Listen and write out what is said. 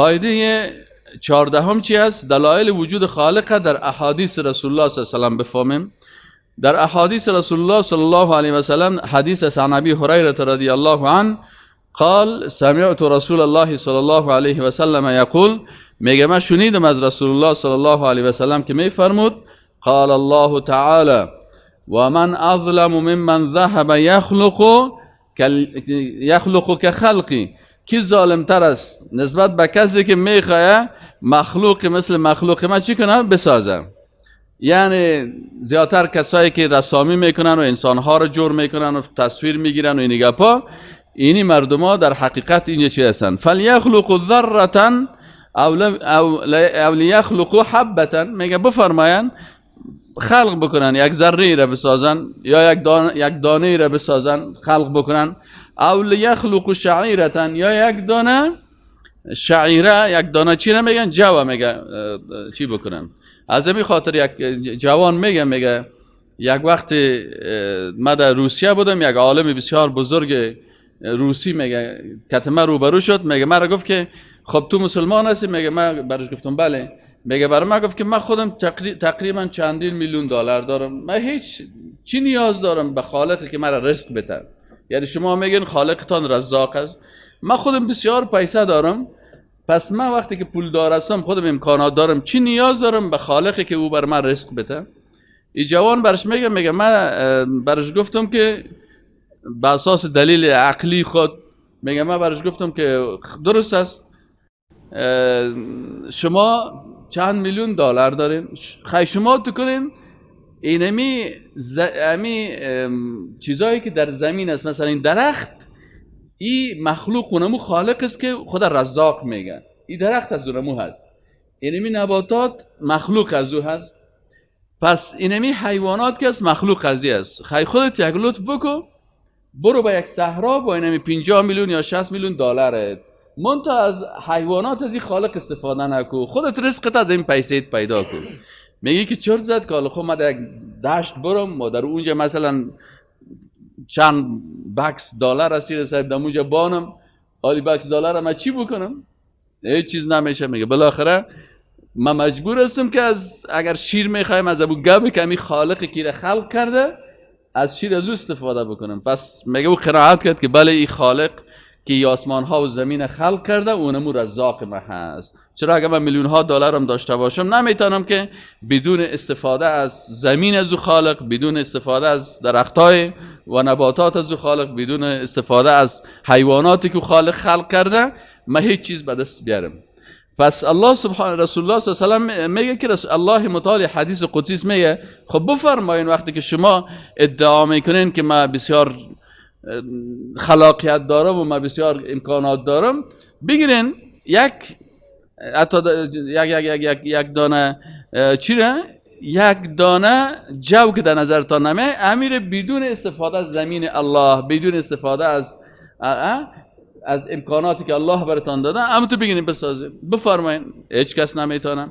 قاعده 14 چی است؟ دلایل وجود خالق در احادیث رسول الله صلی الله علیه و سلم بفهمیم. در احادیث رسول الله صلی الله علیه و سلم حدیث از عن ابی هریره رضی الله عنه قال سمعت رسول الله صلی الله علیه و سلم یقول، میگه من شنیدم از رسول الله صلی الله علیه و سلم که میفرمود قال الله تعالی و من اظلم ممن ذهب یخلق كخلقی. کی ظالمتر است نسبت به کسی که میخواه مخلوق مثل مخلوق من چی کنه؟ بسازه. یعنی زیادتر کسایی که رسامی میکنن و انسانها رو جور میکنن و تصویر میگیرن و این گپا، اینی مردم ها در حقیقت اینجا چی هستن؟ فلیخلقوا ذره او لیخلقوا حبة. میگه بفرماین خلق بکنن، یک ذره را بسازن یا یک دانه را بسازن، خلق بکنن. او لیخلقوا شعیرة، یا یک دانه شعیره، یک دانه چی را میگن؟ جو میگه چی بکنن. از همین خاطر یک جوان میگه یک وقت من در روسیه بودم، یک عالم بسیار بزرگ روسی میگه که من روبرو شد، میگه مرا گفت که خب تو مسلمان هستی؟ میگه من برش گفتم بله. میگه برای من گفت که من خودم تقریبا چندین میلیون دلار دارم، من هیچ چی نیاز دارم به خالقی که مرا رزق بده. یعنی شما میگین خالقتان رزاق است، من خودم بسیار پیسه دارم، پس من وقتی که پول دار هستم خودم امکانات دارم، چی نیاز دارم به خالقی که او بر من رزق بده؟ این جوان برش میگه من برش گفتم که به اساس دلیل عقلی خود، میگه من برش گفتم که درست است، شما چند میلیون دلار دارین، خی شما تو کنین اینمی چیزایی که در زمین است، مثلا این درخت، این مخلوق اونمو خالق است که خدا رزاق میگه، این درخت از اونمو هست، اینمی نباتات مخلوق از او هست، پس اینمی حیوانات که است مخلوق از ای است. خی خودت یک لطف بکن، برو به یک صحرا با اینمی 50 میلیون یا 60 میلیون دلارت، منتها از حیوانات از این خالق استفاده نکو، خودت رزقت از این پیسه پیدا کن. میگه که چرت زد که خب ما در یک دشت برم، ما در اونجا مثلا چند بکس دلار اسیر صاحب در اونجا بانم، حالی بکس دلار ما چی بکنم؟ هیچ چیز نمیشه. میگه بالاخره من مجبور هستم که از اگر شیر میخوایم از ابو گب که می خالق کی خلق کرده از شیر از او استفاده بکنم. پس میگه او قناعت کرد که بله این خالق که آسمان ها و زمین خلق کرده اونمو رزاق ما هست. چرا اگر من میلیون ها دلارم داشته باشم نمیتونم که بدون استفاده از زمین از او خالق، بدون استفاده از درختای و نباتات از او خالق، بدون استفاده از حیواناتی که خالق خلق کرده من هیچ چیز به دست بیارم. پس الله سبحانه رسول الله صلی الله علیه و سلم میگه که رسول الله متعال حدیث قدسی میگه خب بفرمایین وقتی که شما ادعا میکنین که من بسیار خلاقیت دارم و من بسیار امکانات دارم، بگیرین یک حتی یک یک یک یک دانه چی را، یک دانه جو که در نظرتان نمیه، امیر بدون استفاده از زمین الله، بدون استفاده از امکاناتی که الله براتان داده، اما تو بگیرین بسازید، بفرمایین هیچ کس نمیتونه.